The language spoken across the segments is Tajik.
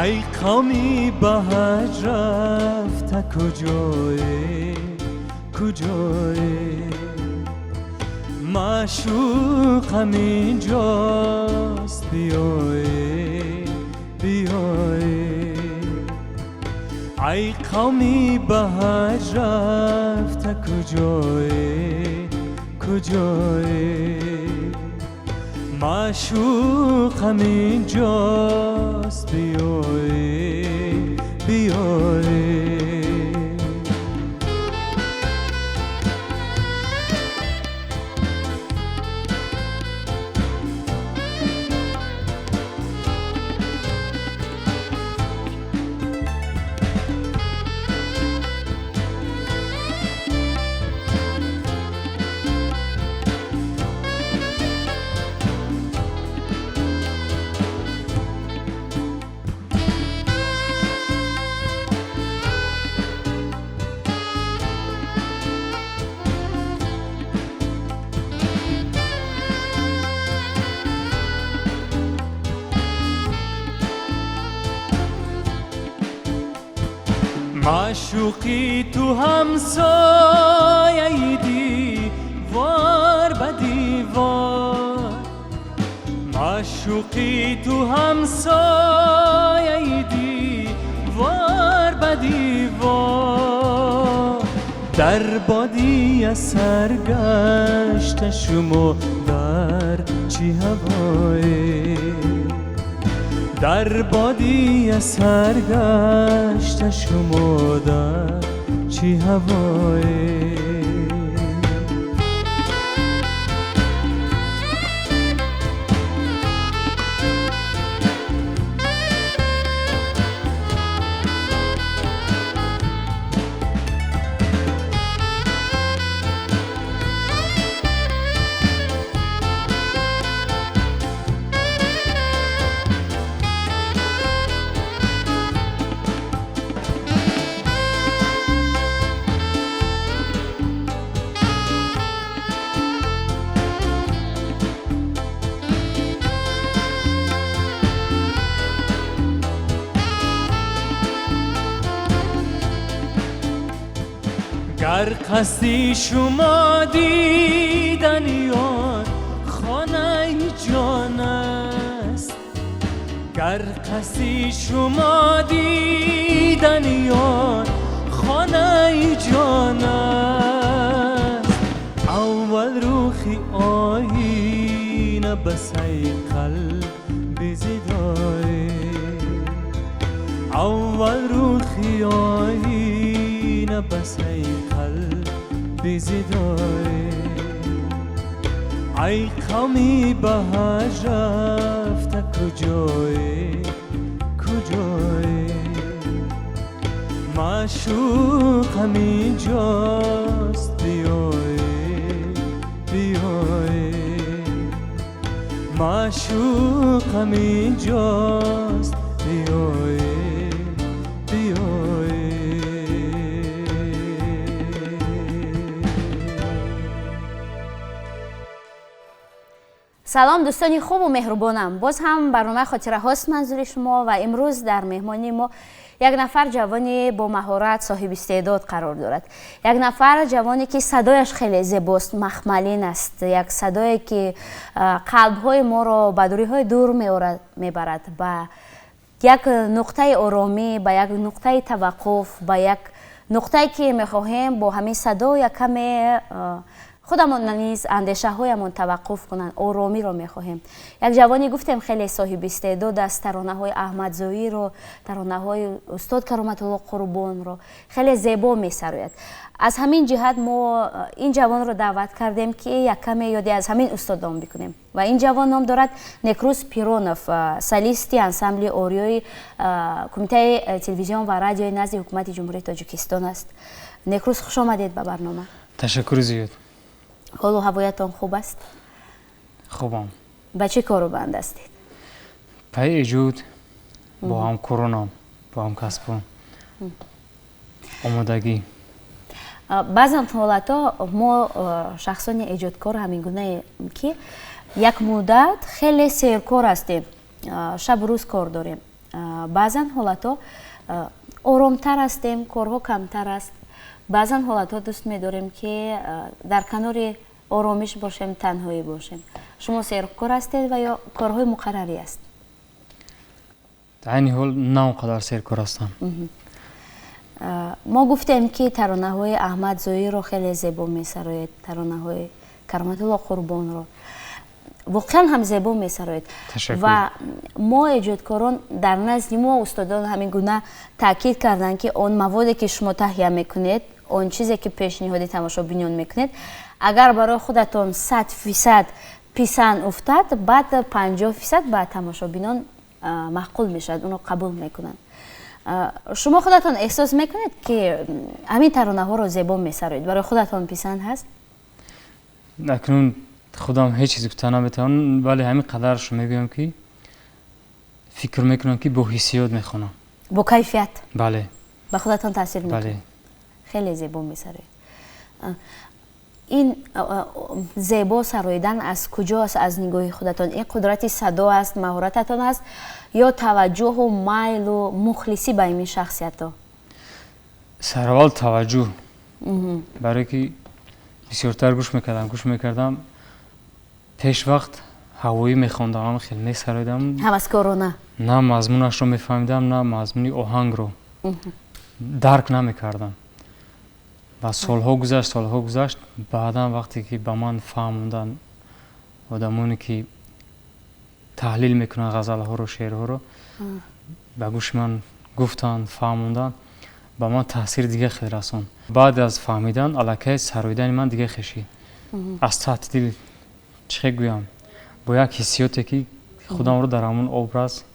Ай қавми ба ҳаҷ рафта, куҷое, куҷое? Маъшуқам инҷост, биёе, биёе. Ай қавми ба ҳаҷ рафта, куҷое, куҷое? Маъшуқам инҷост, биёе, биёе. Маъшуқи ту ҳамсояи девор ба девор, маъшуқи ту ҳамсояи девор ба девор. Дар бодия саргашта шумо дар чӣ ҳавое? Дар бодия саргашта шумо дар чӣ ҳавое? Гар қасди шумо дидани он хонаи ҷон аст, гар қасди шумо дидани он хонаи ҷон аст, аввал рухи оина ба сайқал бизидое, аввал рухи оина ба сайқал бизидое. Ай қавми ба ҳаҷ рафта, куҷое, куҷое? Маъшуқам инҷост, биёе, биёе. Маъшуқам инҷост, биёе, биёе. Салом, дӯстони хубу меҳрубонам. Боз ҳам барномаи хотираҳост манзури шумо ва имрӯз дар меҳмонии мо як нафар ҷавони бо маҳорат, соҳиби истеъдод қарор дорад. Як нафар ҷавоне, ки садояш хеле зебост, махмалин аст, як садое, ки қалбҳои моро ба дуриҳои дур мебарад, ба як нуқтаи оромӣ, ба як нуқтаи таваққуф, ба як нуқтае, ки мехоҳем бо ҳамин садо як каме худамон низ андешаҳоямон таваққуф кунанд, оромиро мехоҳем. Як ҷавоне, гуфтем, хеле соҳиби истеъдод аст. Таронаҳои Аҳмадзоиро, таронаҳои устод Кароматулло Қурбонро хеле зебо месарояд. Аз ҳамин ҷиҳат мо ин ҷавонро даъват кардем, ки як каме ёде аз ҳамин устодон бикунем. Ва ин ҷавон ном дорад Некрӯз Пиронов, солисти ансамбли ориёи Кумитаи телевизион ва радиои назди Ҳукумати Ҷумҳурии Тоҷикистон аст. Некрӯз, хуш омадед ба барнома. Ташаккури зиёд. Ҳолу ҳавоятон хуб аст? Хубам. Ба чӣ кору банд ҳастед? Пайи эҷод бо ҳамкоронам, бо ҳамкасбон, омодагӣ. Баъзан ҳолатҳо мо, шахсони эҷодкор, ҳамин гунае, ки як муддат хеле серкор ҳастем, шабу рӯз кор дорем. Баъзан ҳолатҳо оромтар ҳастем, корҳо камтар аст. Баъзан ҳолатҳо дӯст медорем, ки дар канори оромиш бошем, танҳоӣ бошем. Шумо серкор ҳастед ва ё корҳои муқаррарӣ аст? Айни ҳол на он қадар серкор ҳастам. Мо гуфтем, ки таронаҳои Аҳмад Зоирро хеле зебо месароед, таронаҳои Кароматулло Қурбонро воқеан ҳам зебо месароед. Ва мо эҷодкорон, дар назди мо устодон ҳамин гуна таъкид карданд, ки он маводе, ки шумо таҳия мекунед, он чизе, ки пешниҳоди тамошобинён мекунед, агар барои худатон 100% писанд уфтад, баъд 50% ба тамошобинон маъқул мешавад, онро қабул мекунанд. Шумо худатон эҳсос мекунед, ки ҳамин таронаҳоро зебо месароед, барои худатон писанд ҳаст? Акнун худам ҳеҷ чиз гуфта наметавонам, вале ҳамин қадаршо мегӯям, ки фикр мекунам, ки бо ҳиссиёт мехонам. Бо кайфият. Бале. Ба худатон таъсир мекунад. Бале. Хеле зебо месароед. Ин зебо сароидан аз куҷост аз нигоҳи худатон? Ин қудрати садо аст, маҳорататон аст ё таваҷҷӯҳу майлу мухлисӣ ба ин шахсиятҳо? Сараввал таваҷҷӯҳ, барое ки бисёртар гӯш мекардам, гӯш мекардам. Пешвақт ҳавоӣ мехондам, ҳам хел месароидам. Ҳаваскорона. На мазмунашро мефаҳмидам, на мазмуни оҳангро дарк намекардам. Ва солҳо гузашт, солҳо гузашт, баъдан вақте ки ба ман фаҳмонданд одамоне, ки таҳлил мекунанд ғазалҳоро, шеърҳоро, ба гӯши ман гуфтанд, фаҳмонданд, ба ман таъсири дига хел расонд. Баъд аз фаҳмидан аллакай сароидани ман дига хешид, аз таҳти дил, чӣ гӯям, бо як ҳиссиёте, ки худамро дар ҳамон образ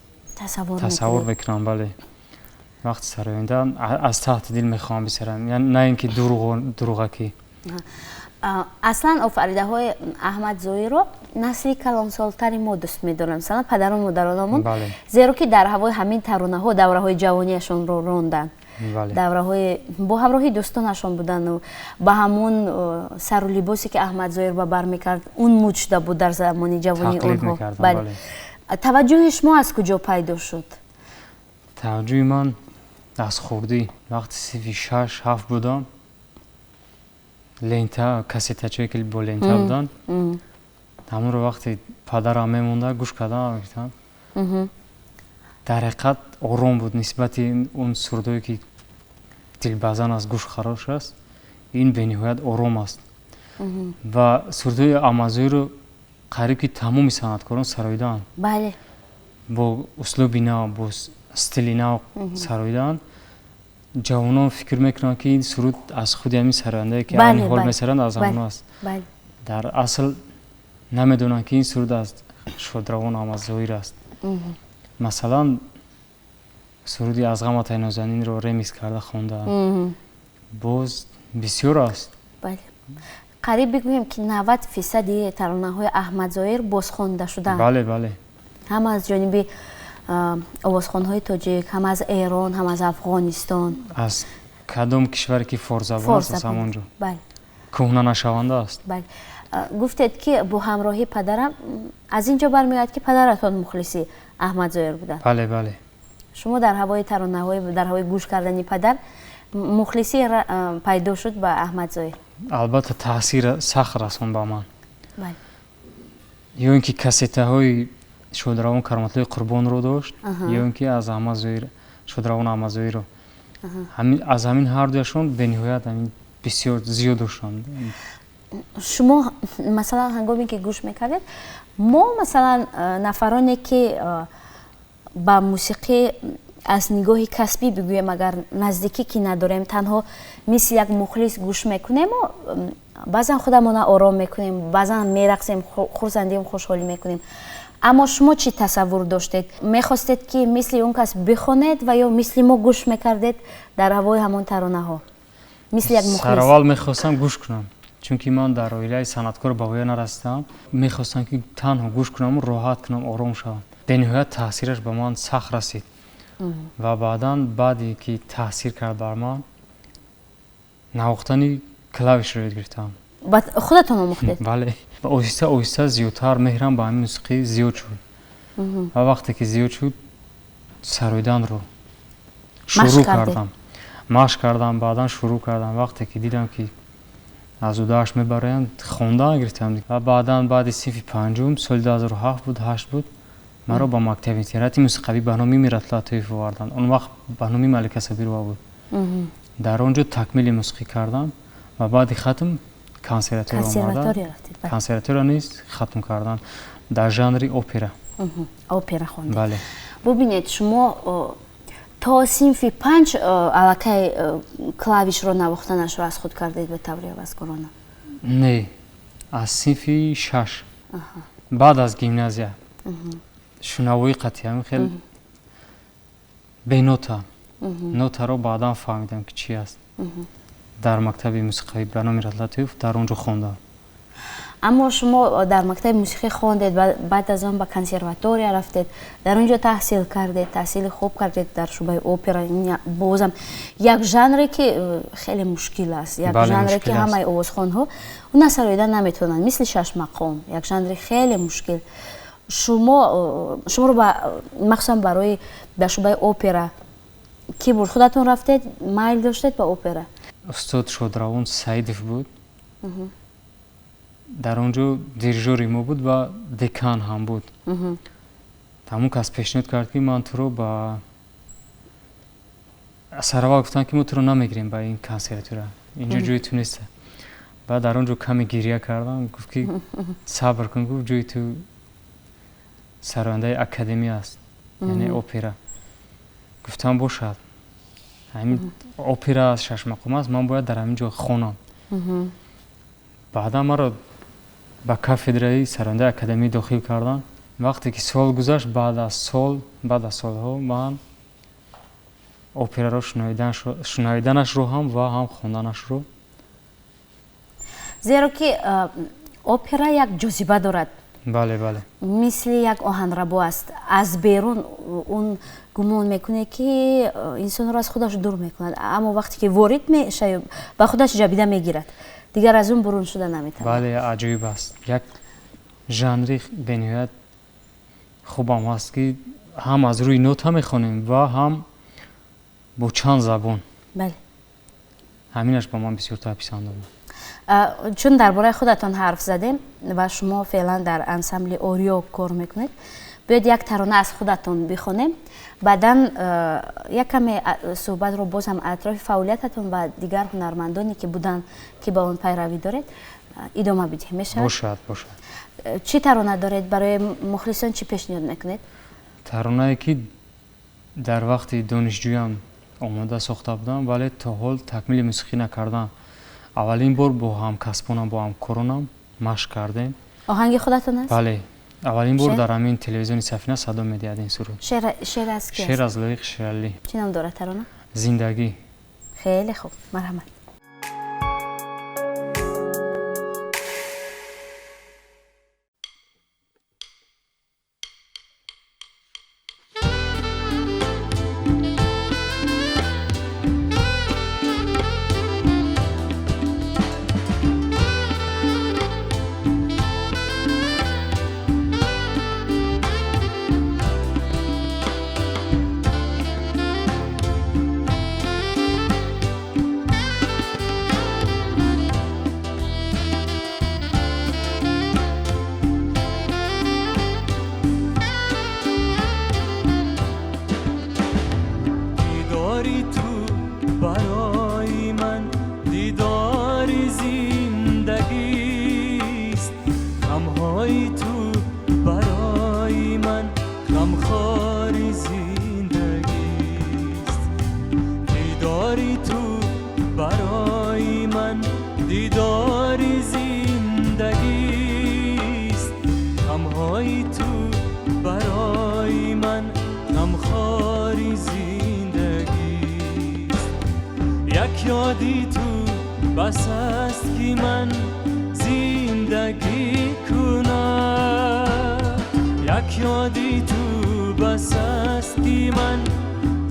тасаввур мекунам. Бале, вақти сарояндан аз таҳти дил мехоҳам бисароям, на ин ки дурӯғакӣ. Аслан офаридаҳои Аҳмад Зоирро насли калонсолтари мо дӯст медоранд, масалан падару модаронамон, зеро ки дар ҳавои ҳамин таронаҳо давраҳои ҷавонияшонро ронданд, давраҳои бо ҳамроҳи дӯстонашон будану ба ҳамон сару либосе, ки Аҳмад Зоир ба бар мекард, он муд шуда буд дар замони ҷавонии онҳо. Таваҷҷӯҳи шумо аз куҷо пайдо шуд? Таваҷҷӯҳи ман аз хурдӣ, вақти синфи 6-7 будам, лента, кассетачое, ки бо лента буданд, ҳамонро вақте падарам мемонда, гӯш кардам, гуфтам, дар ҳақиқат ором буд нисбати он сурудое, ки дилбазан аст, гӯшхарош аст. Ин бениҳоят ором аст. Ва сурудҳои Аҳмадзоирро қариб ки тамоми санъаткорон сароидаанд, бо услуби нав, бо стили нав сароидаанд. Ҷавонон фикр мекунанд, ки ин суруд аз худи ҳамин сарояндае, ки айни ҳол месароянд, аз ҳамон аст. Дар асл намедонанд, ки ин суруд аз Шодравон Аҳмадзоир аст. Масалан, суруди «Аз ғамат ай нозанинро» ремикс карда хондаанд. Боз бисёр аст. Қариб бигӯем, ки 90 фисади таронаҳои Аҳмадзоир бозхонда шудаанд. Бале, бале. Ҳам аз ҷониби овозхонҳои тоҷик, ҳам аз Эрон, ҳам аз Афғонистон. Аз кадом кишваре ки форсзабон аст, аз ҳамон ҷо кӯҳна нашаванда аст. Бале, гуфтед, ки бо ҳамроҳи падарам. Аз ин ҷо бармеояд, ки падаратон мухлиси Аҳмадзоир буданд. Бале, бале. Шумо дар ҳавои таронаҳои, дар ҳавои гӯш кардани падар мухлисӣ пайдо шуд ба Аҳмадзоир. Албатта, таъсир сахт расон ба ман. Ё ин ки кассетаҳои Шодравон Кароматуллои Қурбонро дошт, ё ин ки аз Аҳмадзоир, Шодравон Аҳмадзоирро. Аз ҳамин ҳардуяшон бениҳоят ҳамин бисёр зиёд доштанд. Шумо масалан ҳангоме ки гӯш мекардед, мо масалан нафароне, ки ба мусиқӣ аз нигоҳи касбӣ бигӯем, агар наздикӣ ки надорем, танҳо мисли як мухлис гӯш мекунему баъзан худамона ором мекунем, баъзан мерақсем, хурсандием, хушҳолӣ мекунем. Аммо шумо чӣ тасаввур доштед? Мехостед, ки мисли он кас бихонед ва ё мисли мо гӯш мекардед дар ҳавои ҳамон таронаҳо, мисли як мухлис? Сараввал мехостам гӯш кунам, чунки ман дар оилаи санъаткор ба воя нарасидаам. Мехостам, ки танҳо гӯш кунаму роҳат кунам, ором шавам. Бениҳоят таъсираш ба ман сахт расид. Ва баъдан, баъде ки таъсир кард бар ман, навохтани клавишро ёд гирифтам. Худатон омӯхтед? Бале. Оҳиста оҳиста зиёдтар меҳрам ба ҳамин мусиқӣ зиёд шуд. Ва вақте ки зиёд шуд, Сароиданро шурӯъ кардам, машқ кардам, баъдан шурӯъ кардам. Вақте ки дидам, ки аз удааш мебароянд, хондан гирифтам. Ва баъдан, баъди синфи панҷум, соли 2007 буд, ҳашт буд, маро ба мактаби интернати мусиқавӣ ба номи Миратулла Атоев оварданд. Он вақт ба номи Малика Сабирова буд. Дар он ҷо такмили мусиқӣ кардам ва баъди хатм консерватория омадам. Консерватория низ хатм кардам дар жанри опера. Опера хондед? Бале. Бубинед, шумо то синфи панҷ аллакай клавишро навохтанашро аз худ кардед ба таври ҳаваскорона? Не, аз синфи шаш, баъд аз гимназия. Шунавои қатъи ҳамин хел, бенота. Нотаро баъдан фаҳмидам, ки чи аст. Дар мактаби мусиқавӣ ба номи Латиф, дар он ҷо хондам. Аммо шумо дар мактаби мусиқӣ хондед, баъд аз он ба консерватория рафтед, дар он ҷо таҳсил кардед, таҳсили хуб кардед дар шӯъбаи опера. Бозам як жанре, ки хеле мушкил аст, як жанре, ки ҳамаи овозхонҳо она сароида наметавонанд, мисли шашмақом, як жанри хеле мушкил. Шумо, шуморо махсусан барои дар шӯъбаи опера кӣ бурд? Худатон рафтед, майл доштед ба опера? Устод Шодравон Саидов буд, дар он ҷо дирижори мо буд ва декан ҳам буд. Ҳамон кас пешниҳод кард, ки ман туро ба сараввал гуфтанд, ки мо туро намегирем ба ин консерватория, инҷо ҷои ту нест. Баъд дар он ҷо каме гиря кардам. Гуфт, ки сабр кун, гуфт, ҷои ту сарояндаи академия аст, яъне опера. Гуфтам, бошад, ҳамин опера аст, шашмақом аст, ман бояд дар ҳамин ҷо хонам. Баъдан маро ба кафедраи сарояндаи академӣ дохил карданд. Вақте ки сол гузашт, баъд аз сол, баъд аз солҳо, ман операро шунавиданашро ҳам ва ҳам хонданашро. Зеро ки опера як ҷозиба дорад. Бале, бале. Мисли як оҳанрабо аст аз берун, он гумон мекунед, ки инсонро аз худаш дур мекунад, аммо вақте ки ворид мешавӣ, ба худаш ҷабида мегирад, дигар аз он бурун шуда наметавонад. Бале, аҷоиб аст. Як жанри бениҳоят хубам аст, ки ҳам аз рӯи нота мехонем ва ҳам бо чанд забон. Ҳаминаш ба ман бисёртар писанд омад. Чун дар бораи худатон ҳарф задем ва шумо феълан дар ансамбли Ориё кор мекунед, биёед, як тарона аз худатон бихонем, баъдан як каме суҳбатро боз ҳам атрофи фаъолиятатон ва дигар ҳунармандоне, ки буданд, ки ба он пайравӣ доред, идома бидиҳем. Мешавад? Бошад, бошад. Чӣ тарона доред барои мухлисон, чӣ пешниҳод мекунед? Таронае, ки дар вақти донишҷӯям омода сохта будам, вале то ҳол такмили мусиқӣ накардам. Аввалин бор бо ҳамкасбонам, бо ҳамкоронам машқ кардем. Оҳанги худатон аст? Бале, аввалин бор дар ҳамин телевизиони Сафина садо медиҳад ин суруд. Шеър аз ки? Шеър аз Лоиқ Шералӣ. Чӣ ном дорад тарона? Зиндагӣ. Хеле хуб, марҳамат. Дидори ту барои ман дидори зиндагист, ғамҳои ту барои ман ғамхори зиндагист. Дидори ту барои ман дидори зиндагист, ғамҳои ту барои ман ғамхори зиндагист. Як ёди ту бас аст, ки ман зиндагӣ кунам, як ёди ту бас аст, ки ман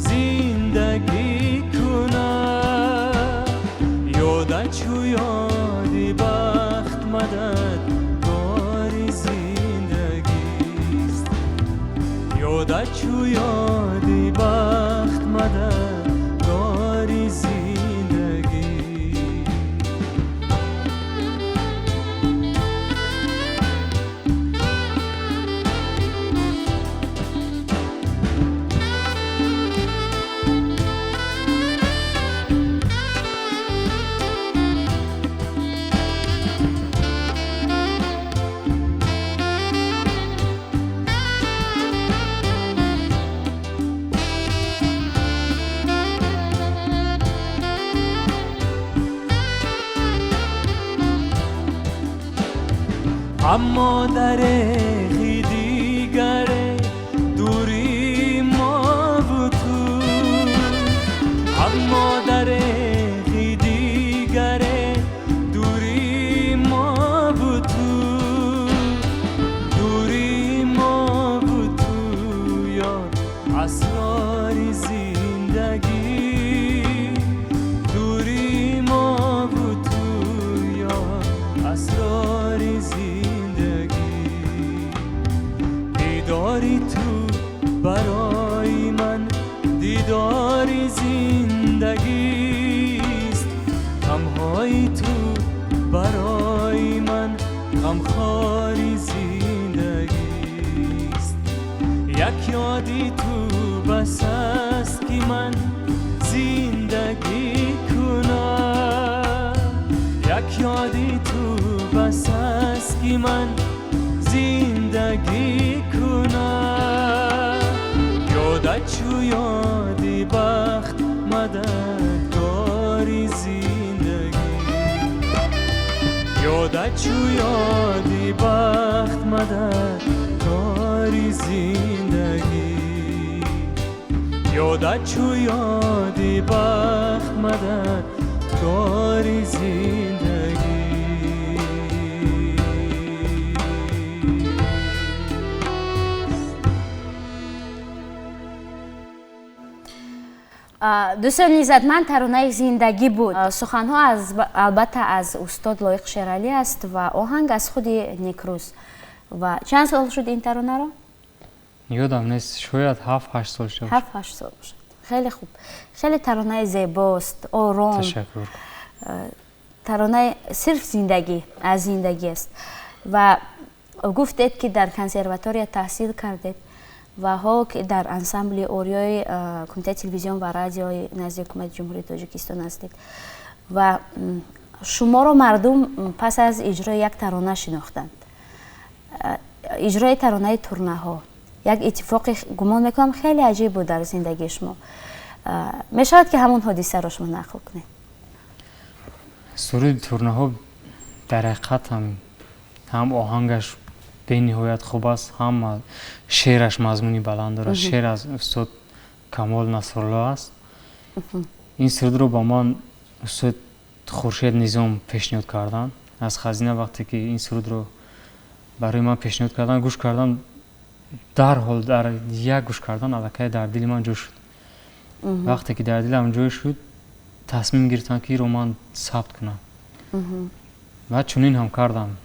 зиндагӣ кунам. Ёдат чу ёди бахт мададгори зиндагист, ёдат чу ёди Аммо дареғи дигаре дури мову ту, аммо дареғи дигаре дури мову ту, дури мову ту, ёр, асрори зиндагӣ, дури мову ту, ёр, асрори зиндагӣ. Дидори ту барои ман дидори зиндагист, ғамҳои ту барои ман ғамхори зиндагист. Як ёди ту бас аст, ки ман зиндагӣ кунам, як ёди ту бас аст, ки ман зиндагӣ кунам. Ёдат чу ёди бахт, мададгори зиндагӣ, ёдат чу ёди бахт, мададгори зиндагӣ, ёдат чу ёди бахт, мададгори зиндагӣ. Дӯстони иззатманд, таронаи зиндагӣ буд. Суханҳо албатта аз устод Лоиқ Шералӣ аст ва оҳанг аз худи Некрӯз. Ва чанд сол шуд ин таронаро? Ёдам нест, шояд 7-8 сол шуд. 7-8 сол бошад. Хеле хуб, хеле таронаи зебост, ором. Ташаккур. Таронаи сирф зиндагӣ, аз зиндагӣ аст. Ва гуфтед, ки дар консерватория таҳсил кардед ва ҳоло ки дар ансамбли Ориёи Кумитаи телевизион ва радиои назди Ҳукумати Ҷумҳурии Тоҷикистон ҳастед. Ва шуморо мардум пас аз иҷрои як тарона шинохтанд, иҷрои таронаи Турнаҳо. Як иттифоқи, гумон мекунам, хеле аҷиб буд дар зиндагии шумо. Мешавад, ки ҳамон ҳодисаро шумо нақл кунед? Суруди Турнаҳо дар ҳақиқат ҳам оҳангаш бениҳоят хуб аст, ҳам шеъраш мазмуни баланд дорад. Шеър аз устод Камол Насрулло аст. Ин сурудро ба ман устод Хуршед Низом пешниҳод карданд аз хазина. Вақте ки ин сурудро барои ман пешниҳод карданд, гӯш кардам, дарҳол дар як гӯш кардан аллакай дар дили ман ҷой шуд. Вақте ки дар дилам ҷой шуд, тасмим гирифтам, ки инро ман сабт кунам, ва чунин ҳам кардам.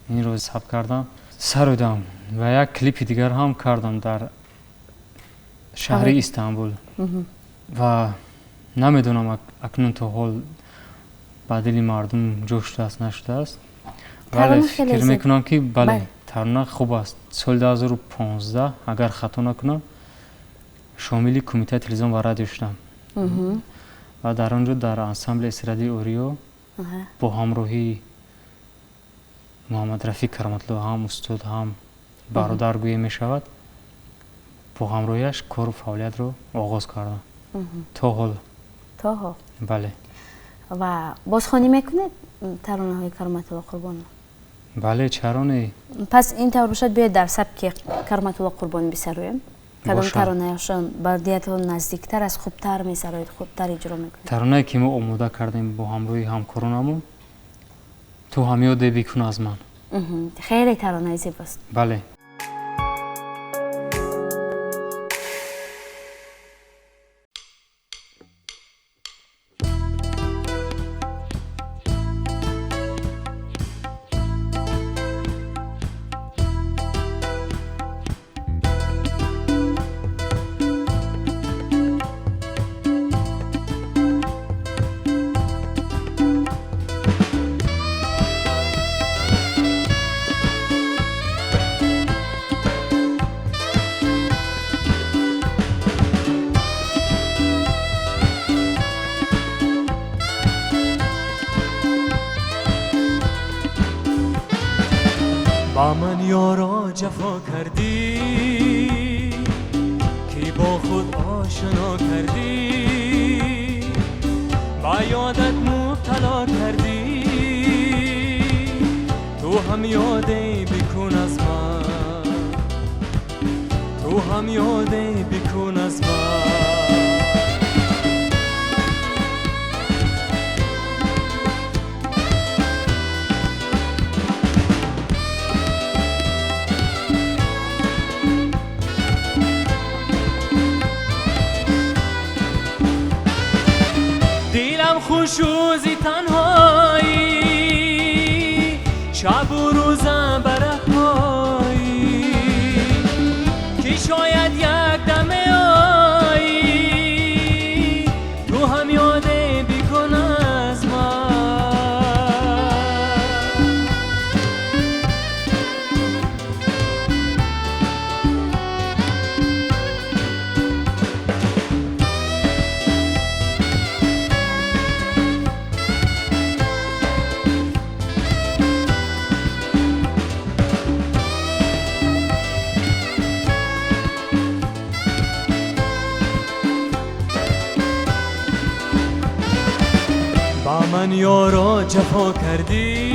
Инро сабт кардам, сарудам ва як клипи дигар ҳам кардам дар шаҳри Истанбул. Ва намедонам, акнун то ҳол ба дили мардум ҷо шудааст, нашудааст, вале фикр мекунам, ки бале, тарона хуб аст. Соли 2015, агар хато накунам, шомили Кумитаи телевизион ва радио шудам ва дар он ҷо дар ансамбли эстрадии Ориё бо ҳамроҳии Муҳаммадрафиқ Кароматлло, ҳам устод, ҳам бародар гӯя мешавад, бо ҳамроҳиаш кору фаъолиятро оғоз кардам то ҳол. То ҳол? Бале. Ва бозхонӣ мекунед таронаҳои Кароматулло Қурбонов? Бале, чаро не. Пас ин тавр бошад, биёед дар сабки Кароматулло Қурбон бисароем. Кадом таронаашон ба диятон наздиктар аст, хубтар месароед, хубтар иҷро мекунед? Таронае ки мо омода кардем бо ҳамроҳии ҳамкоронамон, «Ту ҳам ёде бикун аз ман». Хеле таронаи зебост. Бале. Ба ман ёро ҷафо кардӣ, ки бо худ ошно кардӣ, ба ёдат мубтало кардӣ. Ту هم یاده بکن از من، تو هم یاده بکن از من. دلم خوشوزی تنهایی، شب و روزم برپایی، که شاید یک دم آیی، تو هم یاده بکن از من. با من یارا جفا کردی،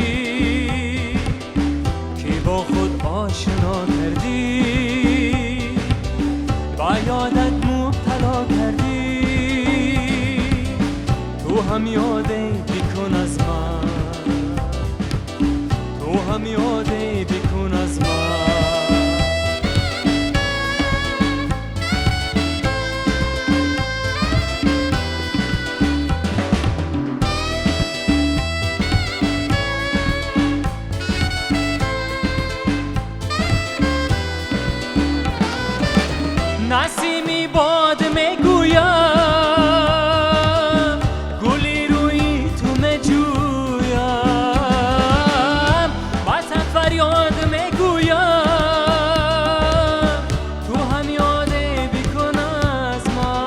که با خود آشنا کردی، با یادت مبتلا کردی، تو هم یاده بکن از من، تو هم یاده بکن از من. نسیمی باد میگویم، گلی روی تو میجویم، با صد فریاد میگویم، تو هم یاده بکن از من.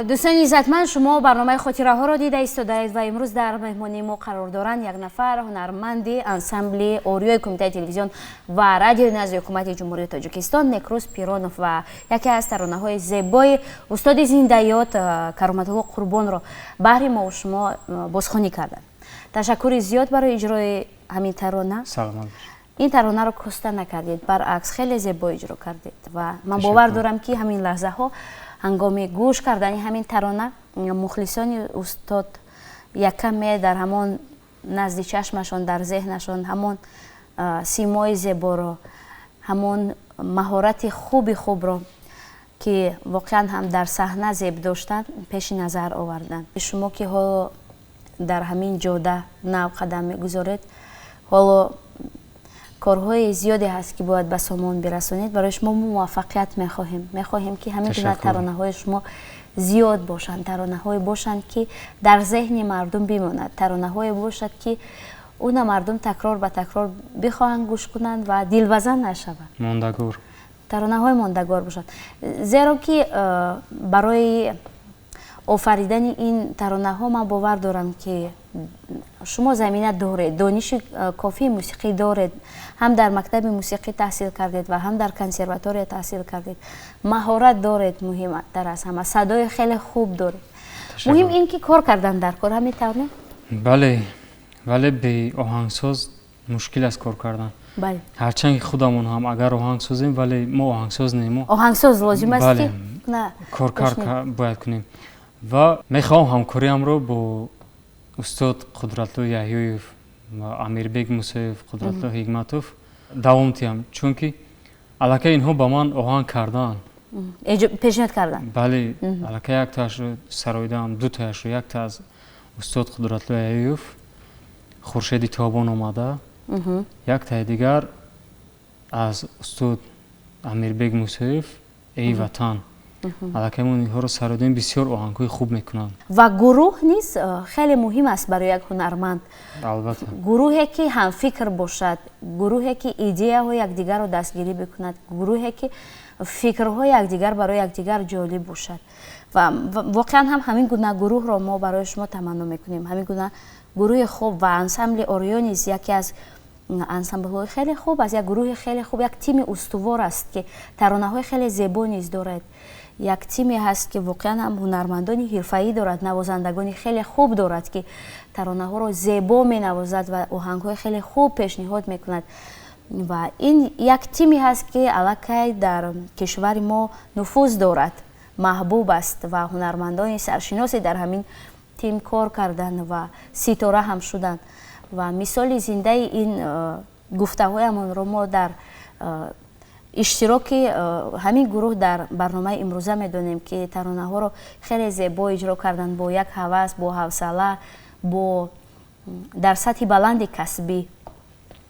دوستان عزتمند، شما برنامه خاطره ها را دیده ایستاده‌اید و امروز در مهمانی ما قرار دارند یک نفر هنرمند انسامبل اوریوی کمیته تلویزیون و رادیو نزد حکومت جمهوری تاجیکستان نکروز پیرانوف و یکی از ترانه های زیبای استاد زنده یاد کرامت الله قربان را بهر ما و شما بازخوانی کردند. تشکر زیاد برای اجرای همین ترانه. سلامت. این ترانه را کسته نکردید، برعکس خیلی زیبا اجرا کردید و من باور دارم که همین لحظه ها هنگام گوش کردن همین ترانه مخلصان استاد یکم در همان نزد چشمشان، در ذهنشان همان سیمای زیبا را، همان مهارت خوب را که واقعا هم در صحنه زیب داشتند پیش نظر آوردند. شما که حالا در همین جاده نو قدم میگذارید، حالا کارهای زیادی هست که باید به سامان برسونید، برای شما موفقیت میخواهیم. میخواهیم که همین گونه ترانه های شما زیاد باشند، ترانه های باشند که در ذهن مردم بماند، ترانه های باشد که اون مردم تکرار به تکرار بخواهند گوش کنند و دلوزن نشوند، ماندگار، ترانه های ماندگار باشند. زیرا که برای آفریدن این ترانه ها من باور دارم که شما زمینه دارید، دانش کافی موسیقی دارید، هم در مکتب موسیقی تحصیل کردید و هم در کنسرواتوری تحصیل کردید، مهارت دارید، مهمتر از همه صدای خیلی خوب دارید. مهم این که کار کردن در کار، همین طور نه؟ بله، ولی به آهنگساز مشکل است کار کردن. بله. هرچند خودمون هم اگر آهنگ سازیم ولی ما آهنگساز نیم. آهنگساز لازم است که نه کار باید کنیم. و میخوام همکاریم رو با استاد قدرتلو یحییف و امیربек موسیف، قدرتلو حکمتوف دوام تیم، چون که الکی اینها با من آهنگ کردن. Пешниҳод карданд. Бале, аллакай яктаашро сароидаам, дутаашро, якта аз устод Қудратулло Аюбов Хуршеди Тобон омада, яктаи дигар аз устод Амирбек Мусоев Эй ватан. Аллакай мо инҳоро сароидаем, бисёр оҳангҳои хуб мекунанд. Ва гурӯҳ низ хеле муҳим аст барои як ҳунарманд. Албатта. Гурӯҳе ки ҳамфикр бошад, гурӯҳе ки идеяҳои якдигарро дастгирӣ бикунад, гурӯҳе ки фикрҳои якдигар барои якдигар ҷолиб бошад. Ва воқеан ҳам ҳамин гуна гурӯҳро мо барои шумо таманно мекунем. Ҳамин гуна гурӯҳи хуб ва ансамбли Ориё низ яке аз ансамблҳои хеле хуб аст, як гурӯҳи хеле хуб, як тими устувор аст ки таронаҳои хеле зебо низ дорад. Як тиме ҳаст ки воқеан ҳам ҳунармандони ҳирфаӣ дорад, навозандагони хеле хуб дорад ки таронаҳоро зебо менавозад ва оҳангҳои хеле хуб пешниҳод мекунад. Ва ин як тиме ҳаст ки аллакай дар кишвари мо нуфуз дорад, маҳбуб аст ва ҳунармандони саршиносе дар ҳамин тим кор карданд ва ситора ҳам шуданд. Ва мисоли зиндаи ин гуфтаҳоямонро мо дар иштироки ҳамин гурӯҳ дар барномаи имрӯза медонем ки таронаҳоро хеле зебо иҷро карданд, бо як ҳавас, бо ҳавсала, бо дар сатҳи баланди касбӣ.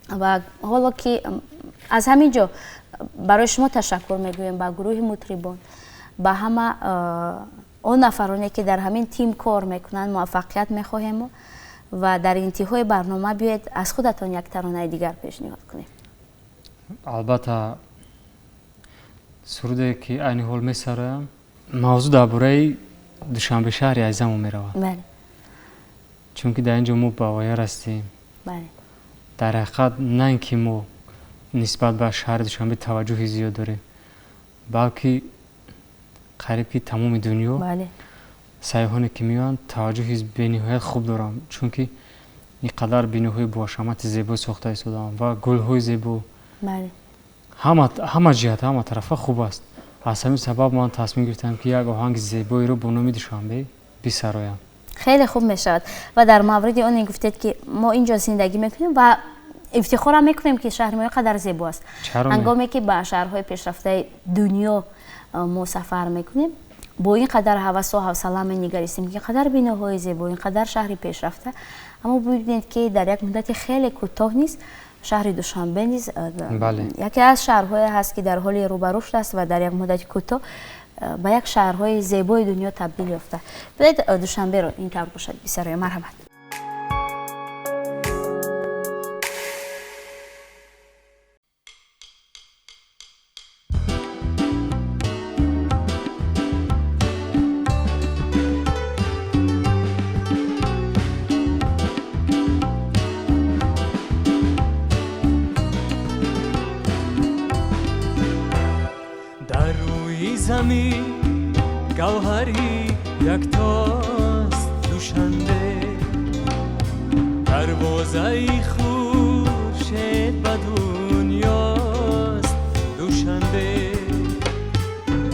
Ва ҳоло ки аз ҳамин ҷо барои шумо ташаккур мегӯем, ба гурӯҳи мутрибон, ба ҳама он нафароне ки дар ҳамин тим кор мекунанд, муваффақият мехоҳем ва дар интиҳои барнома биёед аз худатон як таронаи дигар пешниҳод кунем. Албатта, суруде ки айни ҳол месароям, мавзӯъ дар бораи Душанбе шаҳри азизамо меравад. Чунки дар ин ҷо мо ба воя растем. Дар ҳақиқат на ин ки мо нисбат ба шаҳри Душанбе таваҷҷӯҳи зиёд дорем, балки қариб ки тамоми дунё сайёҳоне ки меоянд таваҷҷӯҳи бениҳоят хуб доранд, чунки ин қадар биноҳои боҳашамати зебо сохта истодаанд ва гулҳои зебо. Ҳама ҷиҳат, ҳама тарафа хуб аст. Аз ҳамин сабаб ман тасмим гирифтам ки як оҳанги зебоеро бо номи Душанбе бисароям. Хеле хуб мешавад. Ва дар мавриди он гуфтед ки мо инҷо зиндагӣ мекунем ва ифтихорам мекунем ки шаҳри мо қадар зебо аст. Ҳангоме ки ба шаҳрҳои пешрафтаи дунё мо сафар мекунем, бо ин қадар ҳавасу ҳавсала менигаристем ки қадар биноҳои зебо, ин қадар шаҳри пешрафта, аммо бибинед ки дар як муддати хеле кӯтоҳ низ шаҳри Душанбе низ яке аз шаҳрҳое ҳаст ки дар ҳоли рӯ ба рушд аст ва дар як муддати кӯтоҳ ба як шаҳрҳои зебои дунё табдил ёфта. Биёед Душанберо ин тавр бошад бисароя. Марҳамат. Замин гавҳари яктост Душанбе, дарвозаи хуршед ба дунёст Душанбе,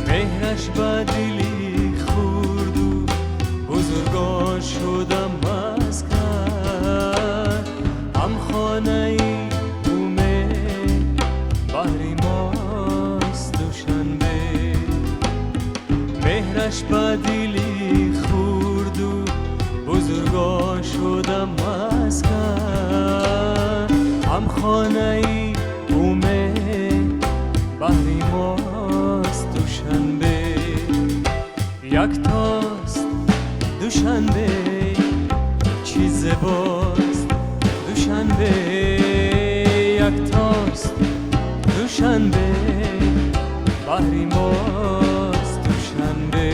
меҳраш ба дили хурду бузургон шуда маскан, ҳамхонаи умед баҳри мост Душанбе, меҳраш ба дили хурду бузургон шуда маскан, ҳамхонаи умед баҳри мост Душанбе, яктост Душанбе, чӣ зебост Душанбе, яктост Душанбе, баҳри мост Душанбе.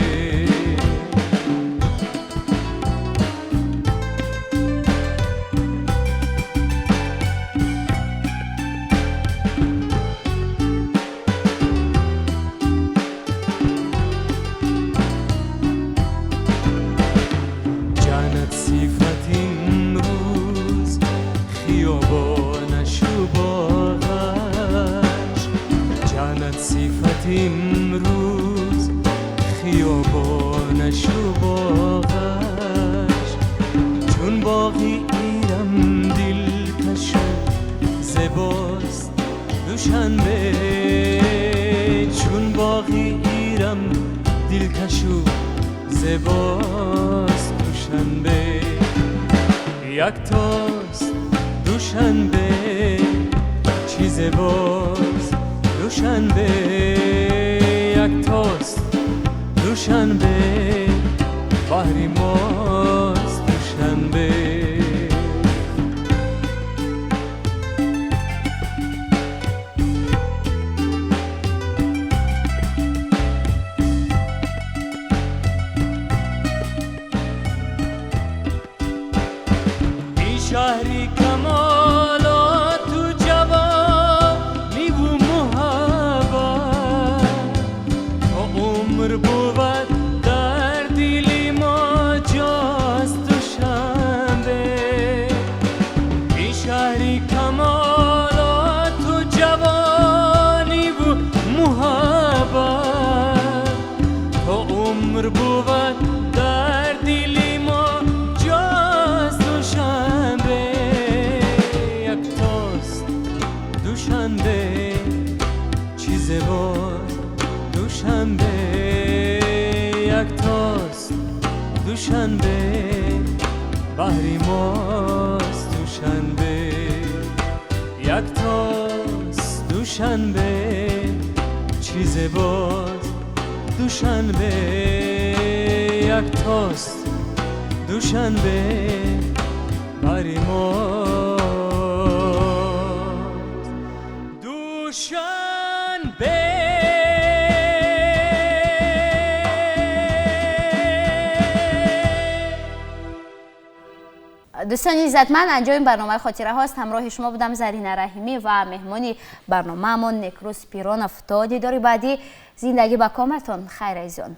ҷаннат сифат имрӯз хиёбонашу боғаш, ҷаннат сифат имрӯз хиёбонашу боғаш, чун боғи Ирам дилкашу зебост Душанбе, чун боғи зебост Душанбе, яктост Душанбе, чӣ зебост Душанбе, яктост Душанбе, баҳри мост Душанбе. شهری کمالات و جوانی و محبت، تا عمر بود در دل ما جاست دوشنبه. ای شهری کمالات و جوانی و محبت، تا عمر بود در دل ما جاست دوشنبه. یکتاست دوشنبه، چی زیباست دوشنبه، یکتاست دوشنبه، بهری ماست دوشنبه. یکتاست دوشنبه، چی زیباست دوشنبه، یکتاست دوشنبه، بهری ماست دوشنبه. Дӯстони иззатманд, анҷоми барномаи хотира ҳост. Ҳамроҳи шумо будам Зарина Раҳимӣ ва меҳмони барномаамон Некрӯз Пиронов. То дидори баъдӣ, зиндагӣ ба коматон. Хайр, азизон.